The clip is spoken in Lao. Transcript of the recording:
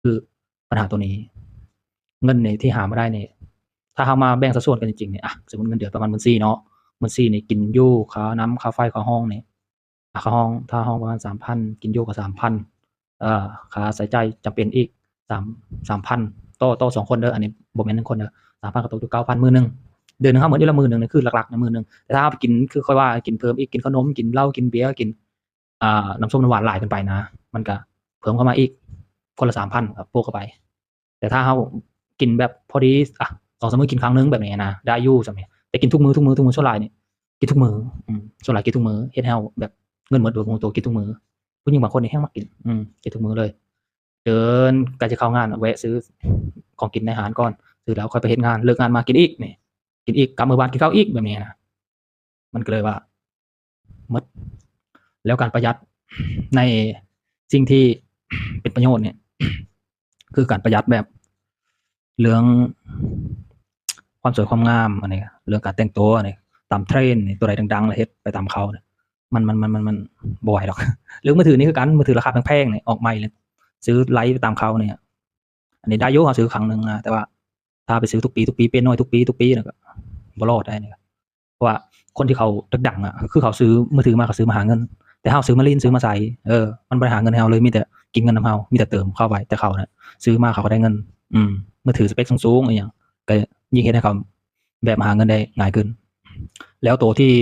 ຄືບັນຫາໂຕນີ້ ເງິນນີ້ທີ່ຫາມາໄດ້ນີ້ ຖ້າເຮົາມາແບ່ງສັດສ່ວນກັນຈິງໆນີ້ ອະ ສົມມຸດເງິນເດືອນປະມານໝື່ນສີ່ເນາະ ໝື່ນສີ່ນີ້ ກິນຢູ່ ຄ່ານ້ຳ ຄ່າໄຟ ຄ່າຫ້ອງນີ້ ອະ ຄ່າຫ້ອງ ຄ່າຫ້ອງປະມານສາມພັນ ກິນຢູ່ກໍສາມພັນ ເອີ ຄ່າໃຊ້ຈ່າຍຈຳເປັນອີກ ສາມ ສາມພັນ ຕໍ່ ຕໍ່ສອງຄົນເດີ ອັນນີ້ບໍ່ແມ່ນໜຶ່ງຄົນເດີ ສາມພັນກໍຕົກຢູ່ເກົ້າພັນ ມື້ໜຶ່ງ ເດືອນໜຶ່ງເຮົາໝົດຢູ່ລະໝື່ນໜຶ່ງ ຄືຫຼັກໆນະໝື່ນໜຶ່ງ ແຕ່ຖ້າເຮົາໄປກິນ ຄືຂ້ອຍວ່າກິນເພີ່ມອີກ ກິນເຂົ້າໜົມ ກິນເຫຼົ້າ ກິນເບຍ ກິນ ອ່າ ນ້ຳສົ້ມນ້ຳຫວານຫຼາຍເກີນໄປນະ ມັນກະເພີ່ມເຂົ້າມາອີກ ຄົນລະສາມພັນ ກໍໂປະເຂົ້າໄປ ແຕ່ຖ້າເຮົາກິນແບບພໍດີ ອະ ສອງສາມມື້ກິນຄັ້ງໜຶ່ງແບບນີ້ນະ ໄດ້ຢູ່ຊ່ຳນີ້ ແຕ່ກິນທຸກມື້ ທຸກມື້ ທຸກມື້ ສ່ວນຫຼາຍນີ້ກິນທຸກມື້ ອືມ ສ່ວນຫຼາຍກິນທຸກມື້ ເຮັດໃຫ້ເຮົາແບບເງິນໝົດໂດຍບໍ່ຮູ້ໂຕ ກິນທຸກມື້ ຜູ້ຍິງບາງຄົນນີ້ແຮງມັກກິນ ອືມ ກິນທຸກມື້ເລີຍ ເດີນໃກ້ຈະເຂົ້າງານ ແວະຊື້ຂອງກິນໃນຮ້ານກ່ອນ ຊື້ແລ້ວຄ່ອຍໄປເຮັດງານ ເລີກງານມາກິນອີກນີ້ ກິນອີກ ກັບມາບ້ານກິນເຂົ້າອີກ ແບບນີ້ນະ ມັນກໍເລີຍວ່າໝົດ ແລ້ວການປະຢັດໃນສິ່ງທີ່ເປັນປະໂຫຍດນີ້ ຄືການປະຢັດແບບເລື່ອງຄວາມສວຍຄວາມງາມ ອັນນີ້ ເລື່ອງການແຕ່ງຕົວ ອັນນີ້ ຕາມເທຣນນີ້ ຕົວໃດດັງໆ ແລ້ວເຮັດໄປຕາມເຂົາ ມັນ ມັນ ມັນ ມັນ ມັນບໍ່ໄຫວດອກ ເລື່ອງມືຖືນີ້ຄືກັນ ມືຖືລາຄາແພງໆນີ້ ອອກໃໝ່ແລ້ວຊື້ໄລ່ໄປຕາມເຂົານີ້ ອັນນີ້ໄດ້ຢູ່ ເຮົາຊື້ຄັ້ງໜຶ່ງນະ ແຕ່ວ່າຖ້າໄປຊື້ທຸກປີ ທຸກປີ ເປນນ້ອຍທຸກປີ ທຸກປີນະ ກໍບໍ່ລອດໄດ້ນີ້ ເພາະວ່າຄົນທີ່ເຂົາດັງໆອະ ຄືເຂົາຊື້ມືຖືມາ ເຂົາຊື້ມາຫາເງິນ ແຕ່ເຮົາຊື້ມາຫຼິ້ນ ຊື້ມາໃຊ້ ເອີ ມັນບໍ່ໄດ້ຫາເງິນໃຫ້ເຮົາເລີຍ ມີແຕ່ກິນເງິນນຳເຮົາ ມີແຕ່ເຕີມເຂົ້າໄປ ແຕ່ເຂົານະ ຊື້ມາເຂົາກໍໄດ້ເງິນ ອືມ ມືຖືສະເປັກສູງໆ ອີ່ຫຍັງ ກໍຍິ່ງເຮັດໃຫ້ເຂົາແບບຫາເງິນໄດ້ງ່າຍຂຶ້ນ ແລ້ວໂຕທີ່